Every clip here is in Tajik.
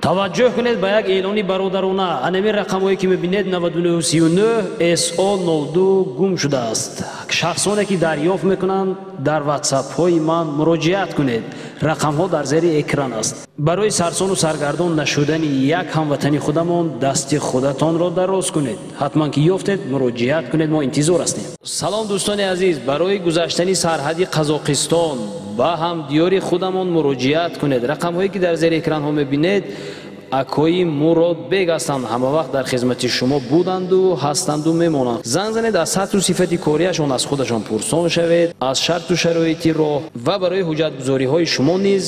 Таваҷҷӯҳ кунед ба як эълони бародарона. Анами рақамҳое ки мебинед, 9939 SO 02 гум шудааст. Шахсоне ки дарёфт мекунанд, дар ватсапҳои ман муроҷиат кунед. Рақамҳо дар зери экран аст. Барои сарсону саргардон нашудани як ҳамватани худамон дасти худатонро дароз кунед. Ҳатман ки ёфтед, муроҷиат кунед, мо интизор ҳастем. Салом, дӯстони азиз, барои гузаштани сарҳади Қазоқистон ба ҳамдиёри худамон муроҷиат кунед. Рақамҳое ки дар зери экранҳо мебинед, акои Муродбек ҳастанд. Ҳама вақт дар хизмати шумо буданду, ҳастанду мемонанд. Занг занед, аз сатҳу сифати кориашон аз худашон пурсон шавед, аз шарту шароити роҳ ва барои ҳуҷҷатгузориҳои шумо низ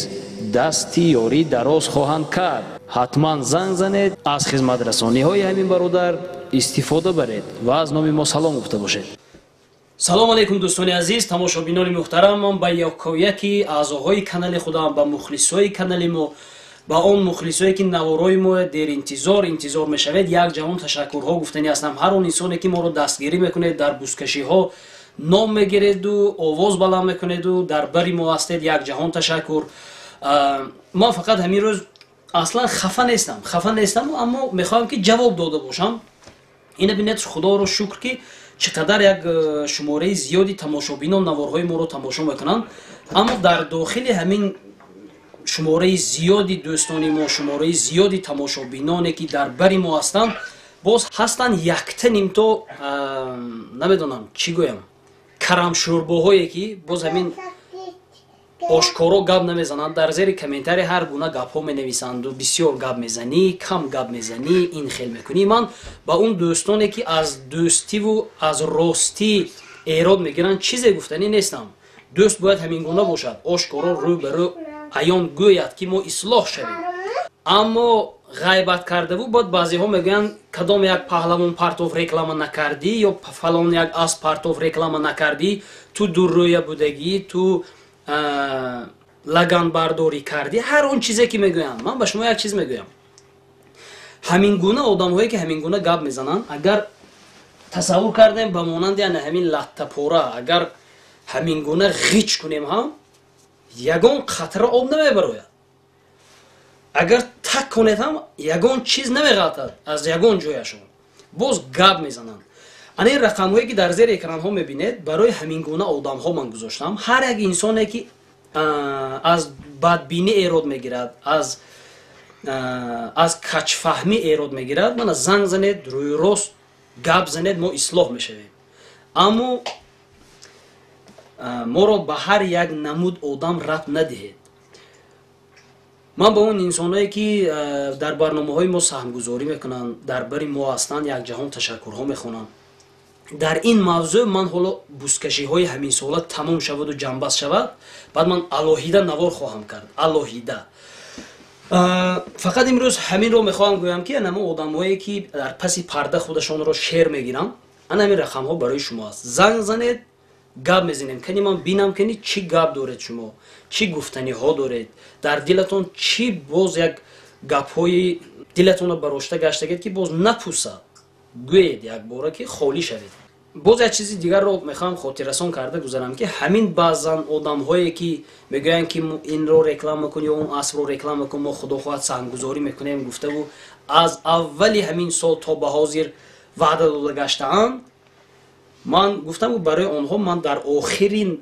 дасти ёрӣ дароз хоҳанд кард. Ҳатман занг занед, аз хизматрасониҳои ҳамин бародар истифода баред ва аз номи мо салом гуфта бошед. Салом алейкум, дӯстони азиз, тамошобинони муҳтарам. Ман ба якояки аъзоҳои канали худам, ба мухлисои канали мо, ба он мухлисое ки наворои мо деринтизор интизор мешавед, як ҷаҳон ташаккурҳо гуфтанӣ ҳастам. Ҳар он инсоне ки моро дастгирӣ мекунед, дар бузкашиҳо ном мегиреду, овоз баланд мекунеду дар бари мо ҳастед, як ҷаҳон ташаккур. Ман фақат ҳамин рӯз аслан хафа нестам, хафа нестам, аммо мехоҳам ки ҷавоб дода бошам. Ина бинед, худоро шукр, ки чӣ қадар як шумораи зиёди тамошобинон наворҳои моро тамошо мекунанд. Аммо дар дохили ҳамин шумораи зиёди дӯстони мо, шумораи зиёди тамошобиноне ки дар бари мо ҳастанд, боз ҳастанд якта нимто, намедонам чӣ гӯям, карамшӯрбоҳое ки боз ҳамин ошкоро гап намезананд, дар зери комментарий ҳар гуна гапҳо менависанду: бисёр гап мезанӣ, кам гап мезанӣ, ин хел мекунӣ. Ман ба он дӯстоне ки аз дӯстиву аз ростӣ эрод мегиранд, чизе гуфтанӣ нестам. Дӯст бояд ҳамин гуна бошад, ошкоро рӯ ба рӯ аён гӯяд, ки мо ислоҳ шавем. Аммо ғайбат кардаву бояд баъзеҳо мегӯянд: кадом як паҳлавон партов, реклама накардӣ, ё фалон як асп партов, реклама накардӣ, ту дуррӯя будагӣ, ту лаганбардорӣ кардӣ. Ҳар он чизе ки мегӯянд, ман ба шумо як чиз мегӯям: ҳамин гуна одамҳое ки ҳамин гуна гап мезананд, агар тасаввур кардем, ба монанди ана ҳамин латтапора, агар ҳамин гуна ғич кунем ҳам, ягон қатра об намебарояд. Агар так кунед ҳам, ягон чиз намеғалтад аз ягон ҷояшон. Боз гап мезананд. Ана ин рақамҳое ки дар зери экранҳо мебинед, барои ҳамин гуна одамҳо ман гузоштам. Ҳар як инсоне ки аз бадбинӣ эрод мегирад, аз качфаҳмӣ эрод мегирад, мана занг занед, рӯи рост гап занед, мо ислоҳ мешавем. Аммо моро ба ҳар як намуд одам рабт надиҳед. Ман ба он инсоное ки дар барномаҳои мо саҳмгузорӣ мекунанд, дар бари мо ҳастанд, якҷаҳон ташаккурҳо мехонам. Дар ин мавзӯъ ман ҳоло бузкашиҳои ҳаминсола тамом шаваду ҷамъбаст шавад, баъд ман алоҳида навор хоҳам кард, алоҳида. Фақат имрӯз ҳаминро мехоҳам гӯям, ки анамо одамҳое ки дар паси парда худашонро шер мегиранд, ана ҳамин рақамҳо барои шумо аст. Занг занед, гап мезанем. Кани ман бинам, кани чӣ гап доред шумо, чӣ гуфтаниҳо доред дар дилатон, чӣ боз як гапҳои дилатонро барошта гаштагед, ки боз напусад, гӯед якбора, ки холӣ шавед. Боз як чизи дигарро мехоҳам хотиррасон карда гузарам, ки ҳамин баъзан одамҳое ки мегӯянд, ки инро реклама кун ё он асбро реклама кун, мо худо хоҳад саҳмгузорӣ мекунем гуфтаву аз аввали ҳамин сол то ба ҳозир ваъда дода гаштаанд, ман гуфтам, барои онҳо ман дар охири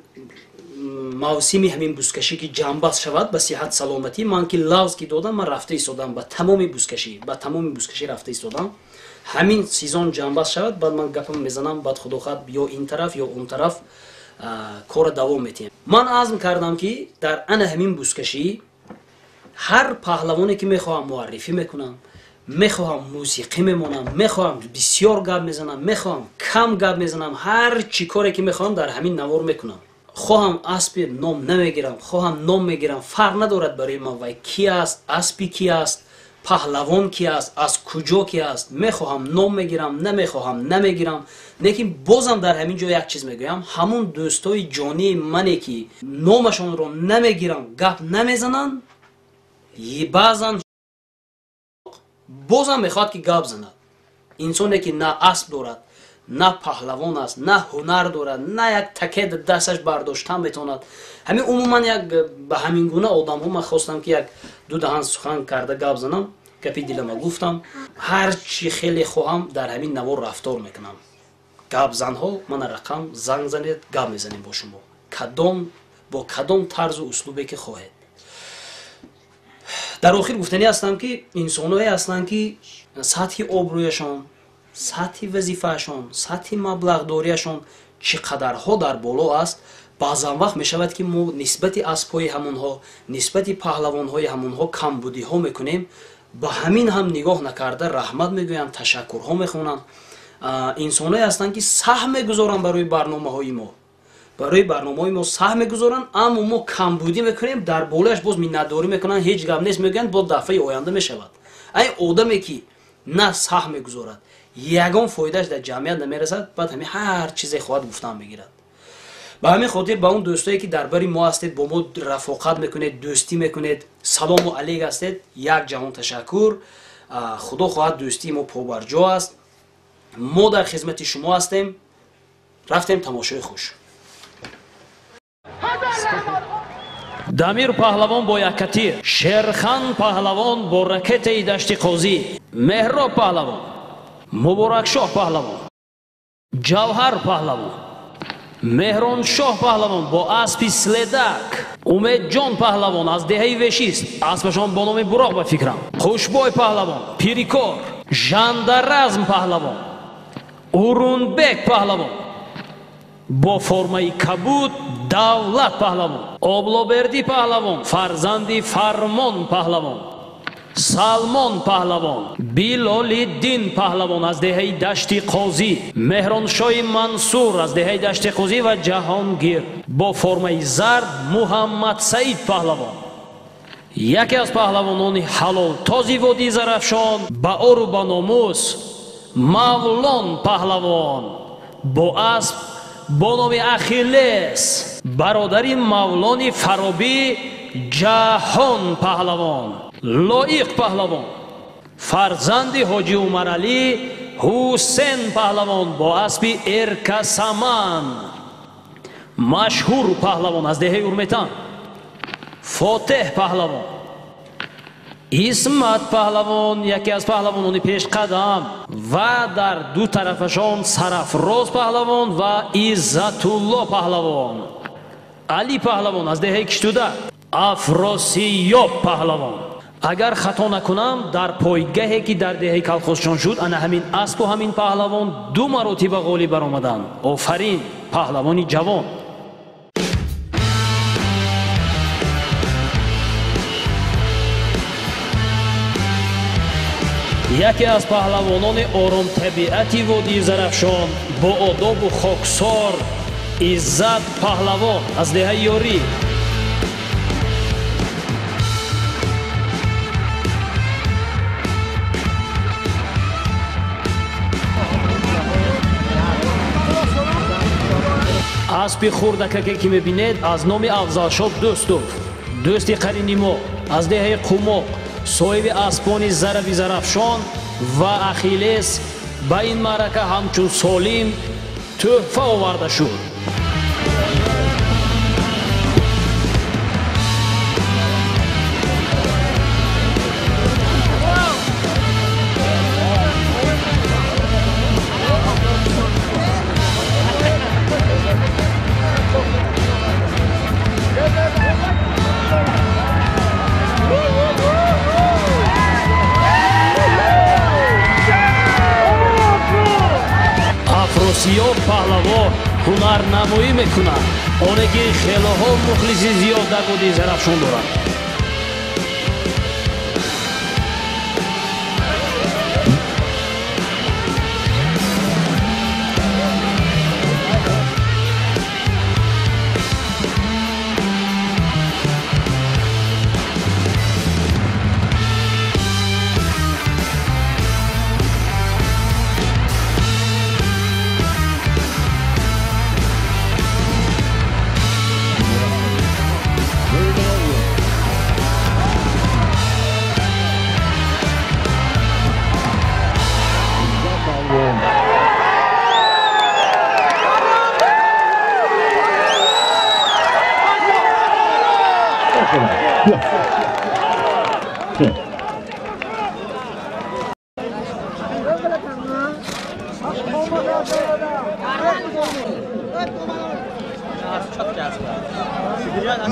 мавсими ҳамин бузкашӣ ки ҷамъбаст шавад ба сиҳат саломатӣ, ман ки лавз ки додам, ман рафта истодам ба тамоми бузкашӣ, ба тамоми бузкашӣ рафта истодам. Ҳамин сезон ҷамъбаст шавад, баъд ман гапам мезанам, баъд худо хоҳад ё ин тараф, ё он тараф кора давом метиҳем. Ман азм кардам, ки дар ана ҳамин бузкашӣ ҳар паҳлавоне ки мехоҳам муаррифӣ мекунам, мехоҳам мусиқӣ мемонам, мехоҳам бисёр гап мезанам, мехоҳам кам гап мезанам, ҳар чӣ коре ки мехоҳам дар ҳамин навор мекунам. Хоҳам аспи ном намегирам, хоҳам ном мегирам, фарқ надорад барои ман, вай ки аст, аспи ки аст, паҳлавон ки аст, аз куҷо ки аст. Мехоҳам ном мегирам, намехоҳам намегирам. Лекин бозам дар ҳамин ҷо як чиз мегӯям: ҳамун дӯстои ҷонии мане ки номашонро намегирам, гап намезананд, баъзан бозам мехоҳад ки гап занад. Инсоне ки на асп дорад, на паҳлавон аст, на ҳунар дорад, на як таке дасташ бардоштан метавонад. Ҳамин умуман як ба ҳамин гуна одамҳо ман хостам, ки як ду даҳан сухан карда гап занам. Гапи дилама гуфтам, ҳар чӣ хеле хоҳам дар ҳамин навор рафтор мекунам. Гапзанҳо мана рақам занг занед, гап мезанем бо шумо. Кадом бо кадом тарзу услубе ки хоҳед. Дар охир гуфтанӣ ҳастам, ки инсонҳое ҳастанд, ки сатҳи обрӯяшон, сатҳи вазифаашон, сатҳи маблағдориашон чӣ қадарҳо дар боло аст. Баъзан вақт мешавад, ки мо нисбати аспҳои ҳамонҳо, нисбати паҳлавонҳои ҳамонҳо камбудиҳо мекунем. Ба ҳамин ҳам нигоҳ накарда раҳмат мегӯянд, ташаккурҳо мехонанд. Инсонҳое ҳастанд, ки саҳм мегузоранд барои барномаҳои мо, барои барномаҳои мо саҳм мегузоранд, аммо мо камбудӣ мекунем, дар болояш боз миннатдорӣ мекунанд, ҳеҷ гап нест мегӯянд, боз дафъаи оянда мешавад. Ай одаме ки на саҳм мегузорад, ягон фоидааш дар ҷамъият намерасад, баъд ҳамин ҳар чизе хоҳад гуфтан мегирад. Ба ҳамин хотир ба он дӯстое ки дар бари мо ҳастед, бо мо рафоқат мекунед, дӯстӣ мекунед, салому алейк ҳастед, як ҷаҳон ташаккур. Худо хоҳад дӯстии мо побарҷо аст. Мо дар хизмати шумо ҳастем. Рафтем, тамошои хуш. Дамир паҳлавон бо яккатир, Шерхан паҳлавон бо ракетаи дашти қозӣ, Меҳроб паҳлавон, Муборакшоҳ паҳлавон, Ҷавҳар паҳлавон, Меҳроншоҳ паҳлавон бо аспи следак, Умедҷон паҳлавон аз деҳаи Вешист, аспашон бо номи Буроқ ба фикрам, Хушбой паҳлавон, Пирикор, Жандаразм паҳлавон, Урунбек паҳлавон бо формаи кабуд, Давлат паҳлавон, Облобердӣ паҳлавон, фарзанди Фармон паҳлавон, Салмон паҳлавон, Билолиддин паҳлавон аз деҳаи дашти қозӣ, Меҳроншоҳи Мансур аз деҳаи дашти қозӣ ва Ҷаҳонгир бо формаи зард, Муҳаммадсаид паҳлавон. Яке аз паҳлавонони ҳалолтози водии Зарафшон, ба ору ба номус, Мавлон паҳлавон бо асп бо номи Ахиллес, бародари Мавлони Фаробӣ, Ҷаҳон паҳлавон, Лоиқ паҳлавон, фарзанди Ҳоҷи Умаралӣ, Ҳусен паҳлавон бо аспи Эркасаман, машҳур паҳлавон аз деҳаи Урметан, Фотеҳ паҳлавон, Исмат паҳлавон, яке аз паҳлавонони пешқадам ва дар ду тарафашон Сарафроз паҳлавон ва Иззатулло паҳлавон, Али паҳлавон аз деҳаи Киштуда, Афросиёб паҳлавон. Агар хато накунам, дар пойгаҳе ки дар деҳаи Калхозчон шуд, ана ҳамин аспу ҳамин паҳлавон ду маротиба ғолиб баромаданд. Офарин, паҳлавони ҷавон. Яке аз паҳлавонони оромтабиати водии Зарафшон бо одобу хоксор, Иззат паҳлавон аз деҳаи Ёрӣ. Аспи хурдакаке ки мебинед аз номи Афзалшоҳ Дӯстов, дӯсти қарини мо аз деҳаи Қумоқ, соҳиби аспони зараби Зарафшон ва Ахиллес ба ин маърака ҳамчун солим тӯҳфа оварда шуд. Афросиёб паҳлавон ҳунарнамоӣ мекунад, оне ки хелоҳо мухлиси зиёд дар водии Зарафшон дорад.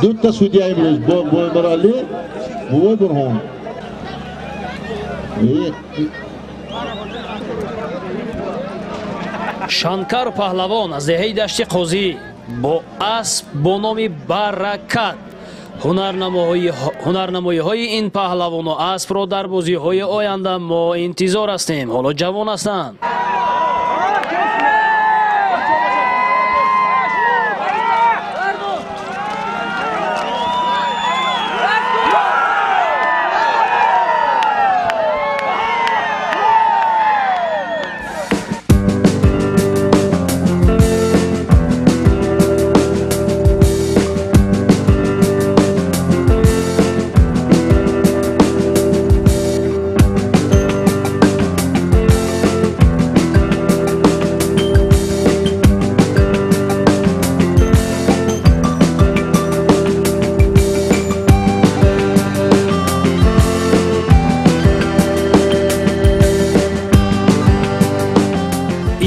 Дута судья имрӯз Боймуралӣ, Бувой Бурҳон. Шанкар паҳлавон аз деҳаи Дашти Қозӣ бо асп бо номи Баракат. Ҳунарнамоиҳои ин паҳлавону аспро дар бозиҳои оянда мо интизор ҳастем. Ҳоло ҷавон ҳастанд.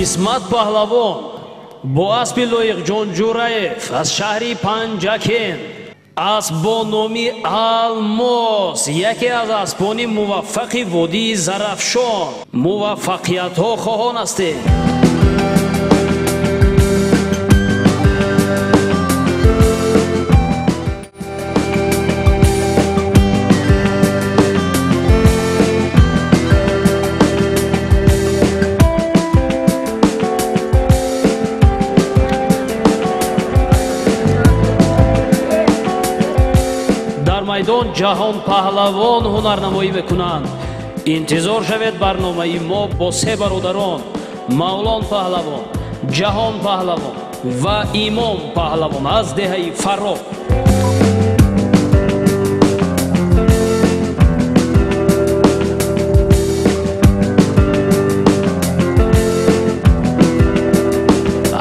Исмат паҳлавон бо аспи Лоиқҷон Ҷураев аз шаҳри Панҷакент, асп бо номи Алмос, яке аз аспони муваффақи водии Зарафшон. Муваффақиятҳо хоҳон ҳастем. Майдон ҷаҳон паҳлавон ҳунарнамоӣ мекунанд. Интизор шавед барномаи мо бо се бародарон: Мавлон паҳлавон, Ҷаҳон паҳлавон ва Имом паҳлавон аз деҳаи Фарроҳ.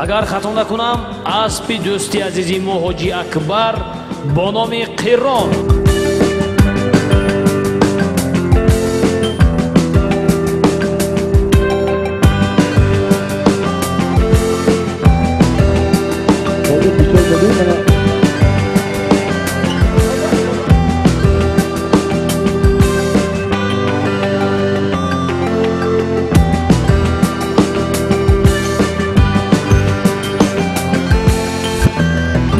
Агар хато накунам, аспи дӯсти азизи мо Ҳоҷи Акбар бо номи Қирон.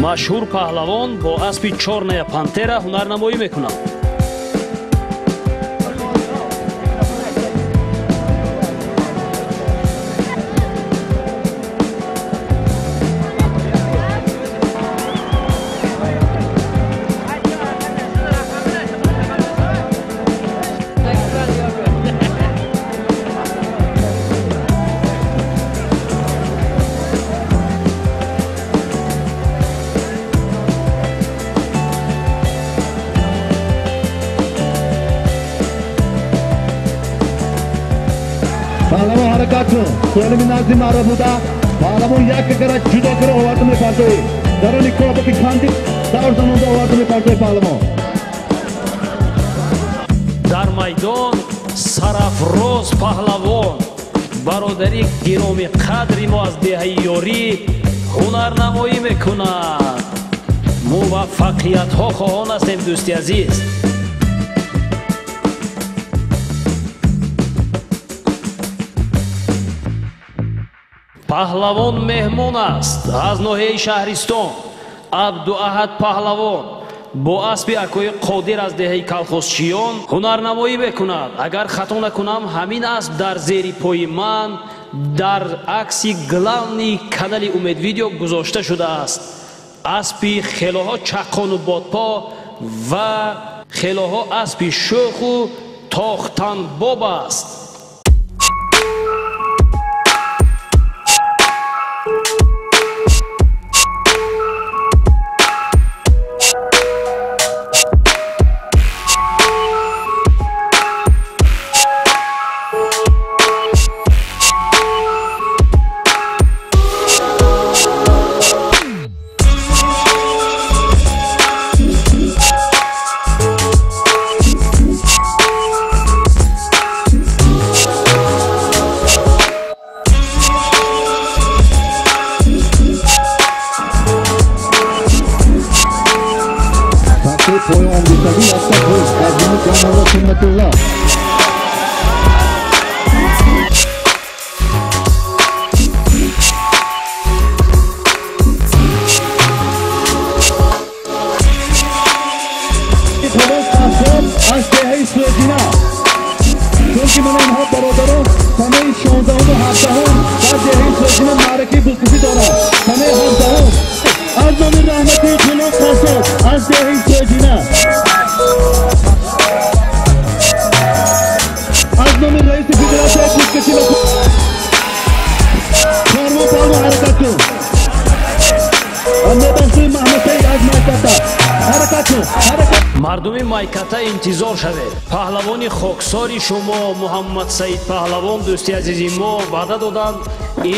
Машҳур паҳлавон бо аспи Чорная пантера ҳунарнамоӣ мекунад. Паҳлавон ҳаракат кун. Солими назди маро буда. Паҳлавон як кара ҷудо кара оварда мепартоӣ. Даруни кобаки канди давр замонда оварда мепартоӣ паҳлавон. Дар майдон Сарафроз паҳлавон, бародари гироми қадри мо аз деҳаи Ёрӣ ҳунарнамоӣ мекунад. Муваффақиятҳо хоҳон ҳастем, дӯсти азиз. Паҳлавон меҳмон аст аз ноҳияи Шаҳристон. Абдуаҳад паҳлавон бо аспи акои Қодир аз деҳаи Калхозчиён ҳунарнамоӣ мекунад. Агар хато накунам, ҳамин асп дар зери пои ман дар акси главни канали Умедвидео гузошта шудааст. Аспи хелоҳо чаққону бодпо ва хелоҳо аспи шӯху тохтанбоб аст. Ман инҳо бародарон санаи 16 ва 17 дар деҳаи Созина маъракаи бузкашӣ доранд. Санаи 17 аз номи раҳмати Ғулом Қассоб аз деҳаи Созина, аз номи раиси федератсияи бузкашӣ ва корвон паҳлавон ҳаракат кун. Мобахши Маҳмудсаид аз Майката ҳаракат кун, ҳаракат. Мардуми Майката интизор шавед. Паҳлавони хоксори шумо Муҳаммадсаид паҳлавон дӯсти азизи мо ваъда доданд,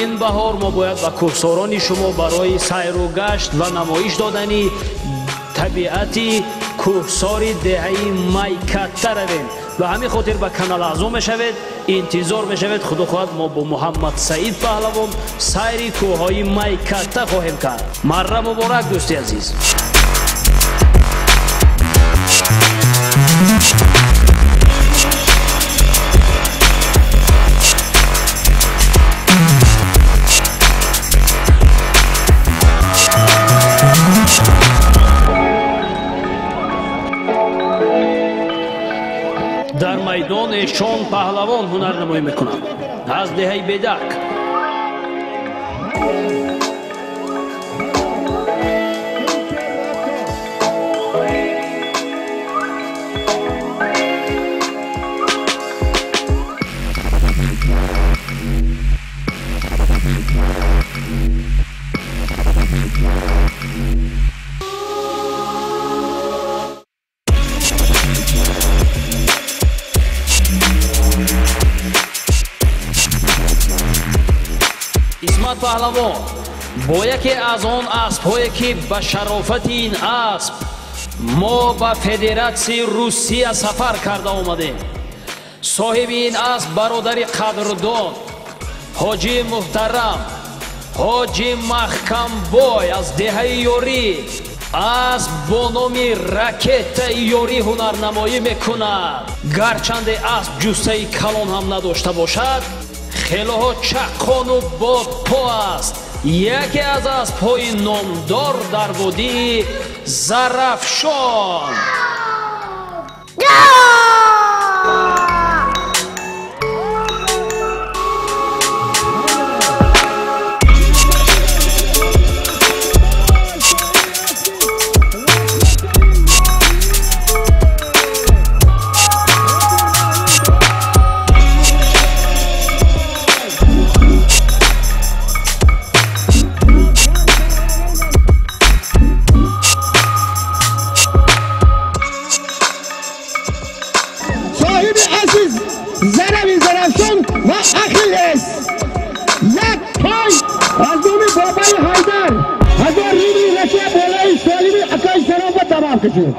ин баҳор мо бояд ба кӯҳсорони шумо барои сайру гашт ва намоиш додани табиати кӯҳсори деҳаи Майката равем. Ба ҳамин хотир ба канал аъзо мешавед, интизор мешавед. Худо хоҳад мо бо Муҳаммадсаид паҳлавон сайри кӯҳҳои Майката хоҳем кард. Марра муборак дӯсти азиз. Дар майдон эшон паҳлавон ҳунарнамоӣ мекунанд аз деҳаи Бедак. Исмат паҳлавон бо яке аз он аспҳое ки ба шарофати ин асп мо ба федератсияи Русия сафар карда омадем. Соҳиби ин асп бародари қадрдон ҳоҷи муҳтарам ҳоҷи Маҳкамбой аз деҳаи Ёрӣ. Асп бо номи ракетаи Ёрӣ ҳунарнамоӣ мекунад. Гарчанде асп ҷуссаи калон ҳам надошта бошад, хелоҳо чаққону бодпо аст. Яке аз аспҳои номдор дар водии Зарафшон. Як пой аз номи бобаи Ҳайдар 1000 рубли Россия болои солими акаи Шарофа тамом кашид.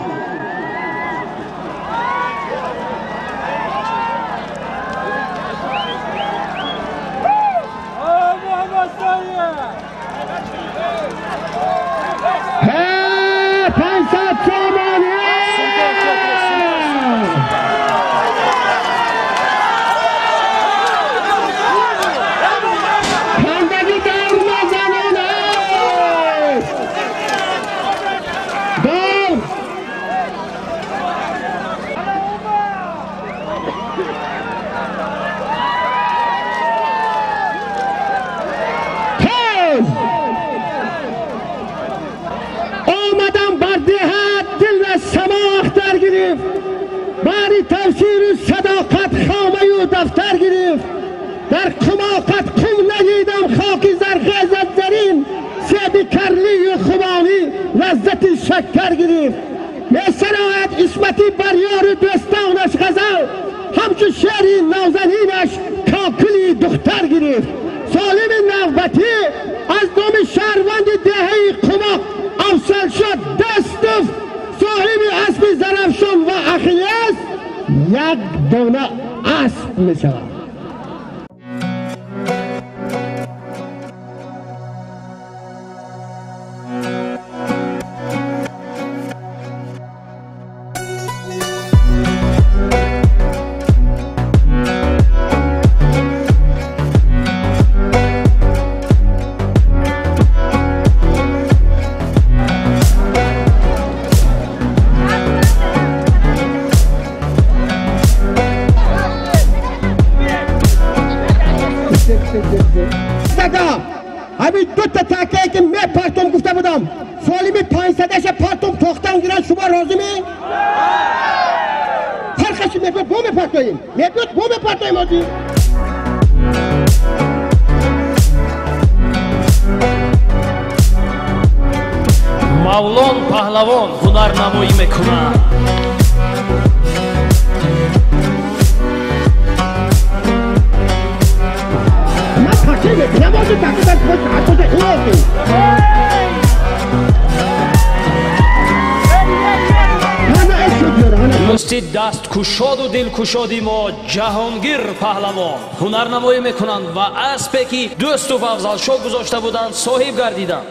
500 сомонӣ. Баъди тавсиру садоқат хомаю дафтар гирифт. Дар қумоқат қум надидам хоки зархез аз зарин, себи карлию хубонӣ лаззати шаккар гирифт. Месарояд Исмати бар ёру дӯстонаш ғазал, ҳамчу шеъри навзанинаш кокили духтар гирифт. Солими навбатӣ аз номи шаҳрванди деҳаи Қумоқ Афзалшоҳ Дастов, соҳиби аспи Зарафшон ва Ахиллес, як дона асп мешавад. Сада ҳамин дута такае ки мепартом гуфта будам, солими 500-аша партом тохтан гиранд, шумо розимӣ? Фарқаши мебиёд, бо мепартоем, мебиёд, бо мепартоем ҳозир. Мавлон паҳлавон ҳунарнамоӣ мекунад. Ман такӣ мекунам, ҳозир такӣ дар ҳатто ин. Дӯсти дасткушоду дилкушоди мо Ҷаҳонгир паҳлавон ҳунарнамоӣ мекунанд ва аспе ки дӯсту Афзалшоҳ гузошта буданд соҳиб гардиданд.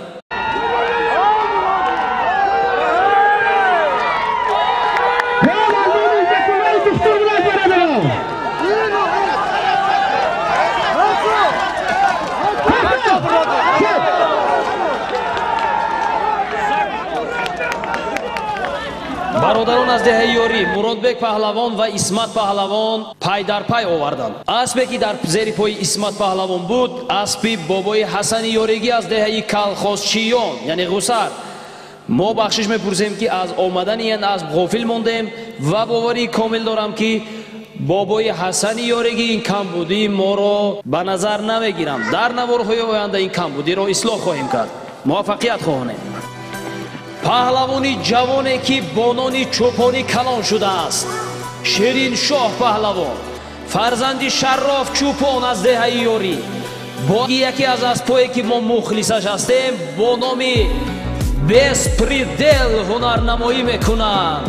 Бародарон аз деҳаи Ёрӣ Муродбек паҳлавон ва Исмат паҳлавон пай дар пай оварданд. Аспе ки дар зери пои Исмат паҳлавон буд, аспи бобои Ҳасани Ёригӣ аз деҳаи Калхозчиён, яъне Ғусар. Мо бахшиш мепурсем, ки аз омадани ин асп ғофил мондем ва боварии комил дорам, ки бобои Ҳасани Ёригӣ ин камбудии моро ба назар намегиранд. Дар наворҳои оянда ин камбудиро ислоҳ хоҳем кард. Муваффақият хоҳонем. Паҳлавони ҷавоне, ки бо нони чӯпонӣ калон шудааст, Шириншоҳ паҳлавон, фарзанди Шарроф чӯпон аз деҳаи Ёрӣ, бо яке аз аспҳое ки мо мухлисаш ҳастем, бо номи Беспредел ҳунарнамоӣ мекунад.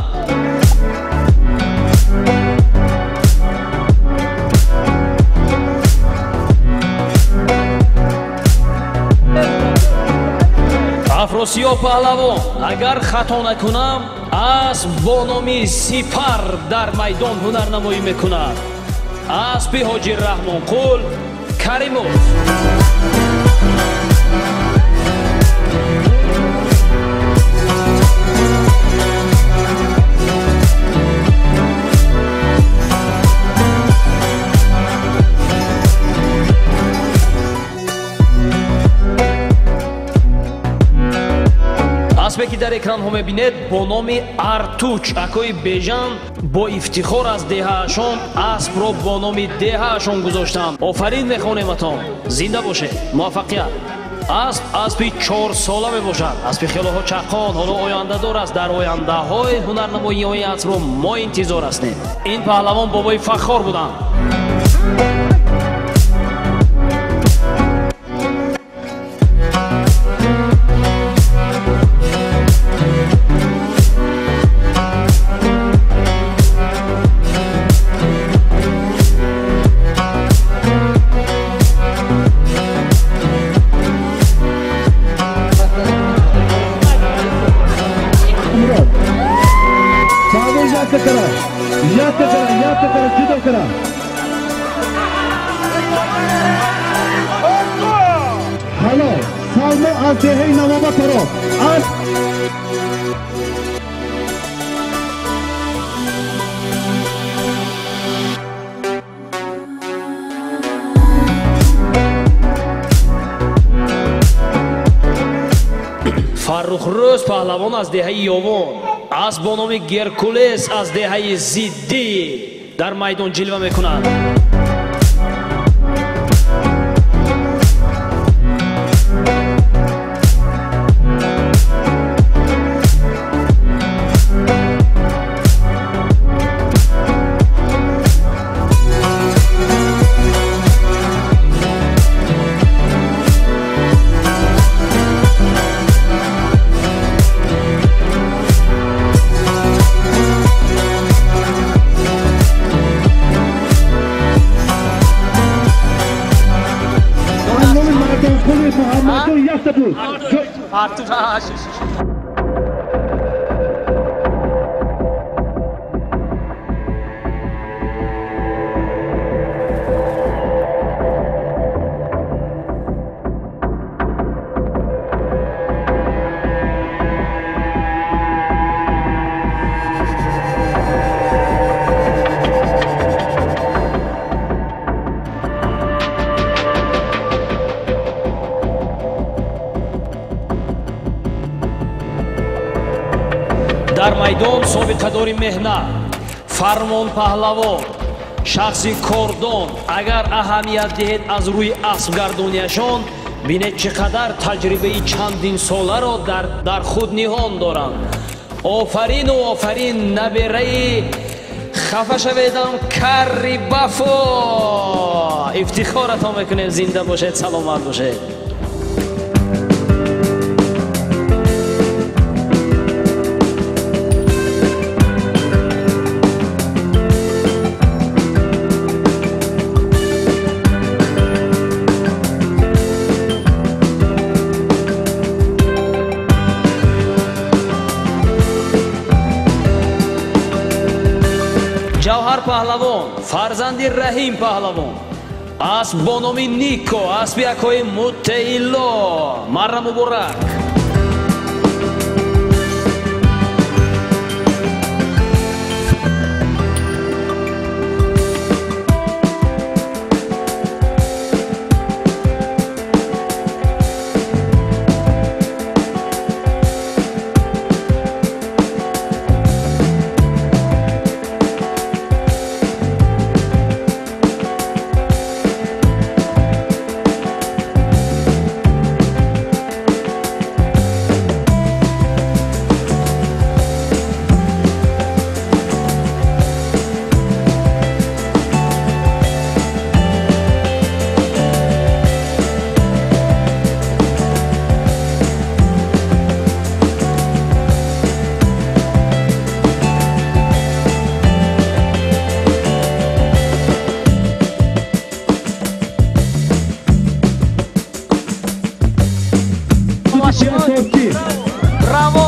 Афросиёб паҳлавон, агар хато накунам, асп бо номи Сипар дар майдон ҳунарнамоӣ мекунад. Аспи Ҳоҷи Раҳмонқул Каримов. Аспе ки дар экранҳо мебинед бо номи Артуч, акои Бежан бо ифтихор аз деҳаашон аспро бо номи деҳаашон гузоштанд. Офарин мехонематон, зинда бошед, муваффақият. Асп аспи 4сола мебошад. Аспи хелоҳо чаққон, ҳоло ояндадор аст. Дар ояндаҳои ҳунарнамоиҳои аспро мо интизор ҳастем. Ин паҳлавон бобои Фаххор буданд. Фаррухрӯз паҳлавон аз деҳаи Ёвон, асп бо номи Геркулес аз деҳаи Зиддӣ дар майдон ҷилва мекунад. Дар майдон собиқадори меҳнат, Фармон Паҳлавон, шахси кордон. Агар аҳамият диҳед аз рӯи аспгардониашон, бинед чӣ қадар таҷрибаи чандинсоларо дар худ ниҳон доранд. Офарину офарин, набераи хафа шаведам карри бафо. Ифтихоратон мекунем, зинда бошед, саломат бошед. Ҷавҳар Паҳлавон, фарзанди Раҳим Паҳлавон, асп бо номи Нико, аспи акои Муттаилло. Марра муборак. Браво!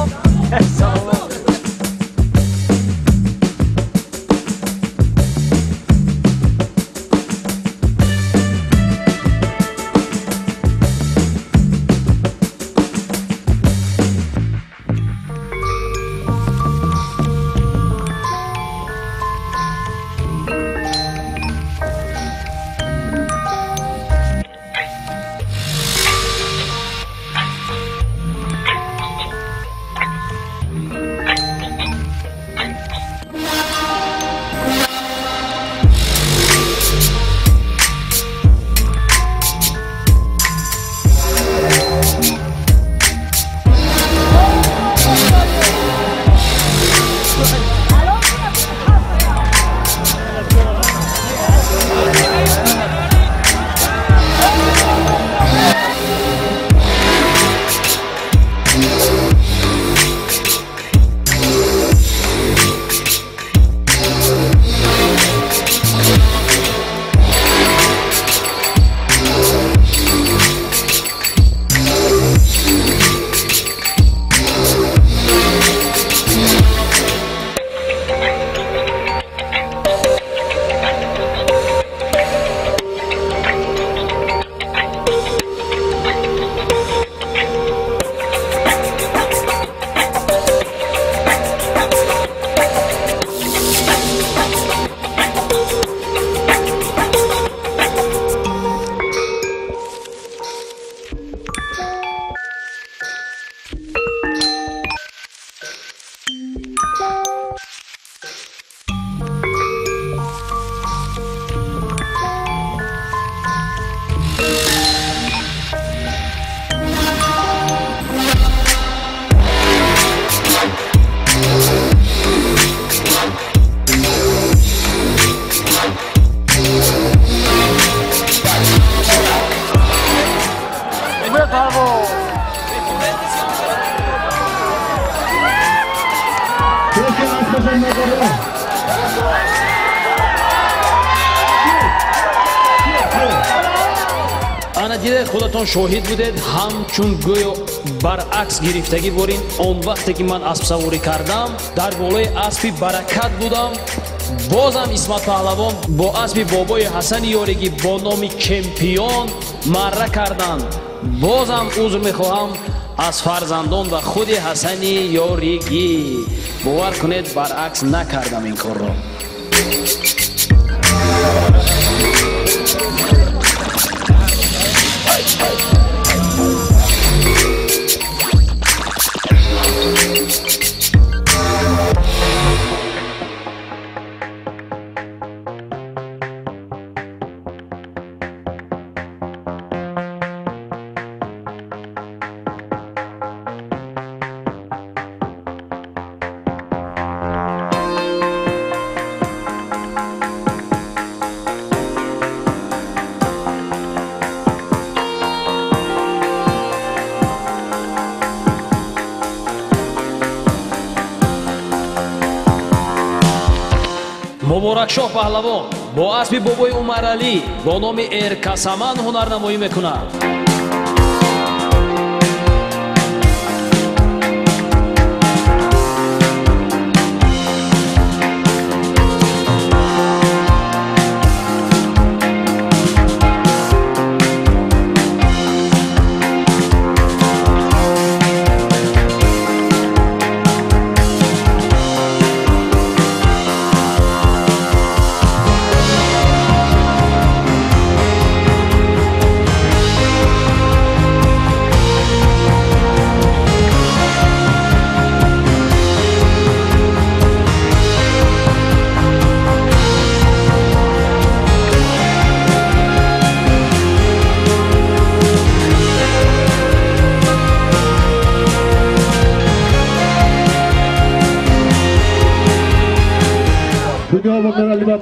Ана дида худатон шоҳид будед, ҳамчун гӯё баръакс гирифтагӣ борин. Он вақте ки ман аспсаворӣ кардам, дар болои аспи Баракат будам. Бозам Исмат Паҳлавон бо аспи бобои Ҳасани Ёригӣ бо номи чемпион марра карданд. Бозам узр мехоҳам аз фарзандон ва худи Ҳасани Ёригӣ. Бовар кунед, баръакс накардам ин корро. Муборакшоҳ Паҳлавон бо аспи бобои Умаралӣ бо номи Эркасаман ҳунарнамоӣ мекунад.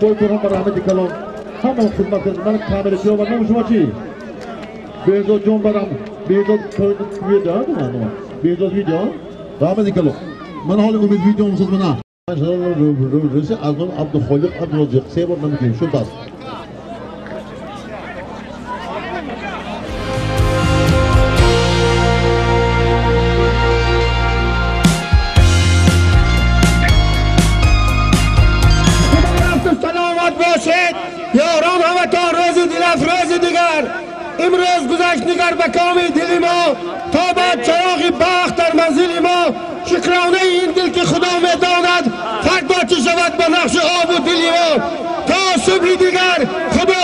Бой кунам ба раҳмати калон ҳама хидмат кардам. Ман камера ки омадам, шумо чӣ? Беҳзод ҷон барам, Беҳзод видео, Беҳзод видео, раҳмати калон. Ман ҳоли умед видео мусаз мана. Аз ном Абдухолиқ Абдурозиқ се бор намекунем, шуд бас. یاران همه تا روز دلافروز دیگر امروز گذشت نگر به کام دل ما تا بعد چراغ بخت در منزل ما. شکرانه این دل که خدا میداند فردا چه شود به نقش آب و دل ما. تا صبح دیگر خدا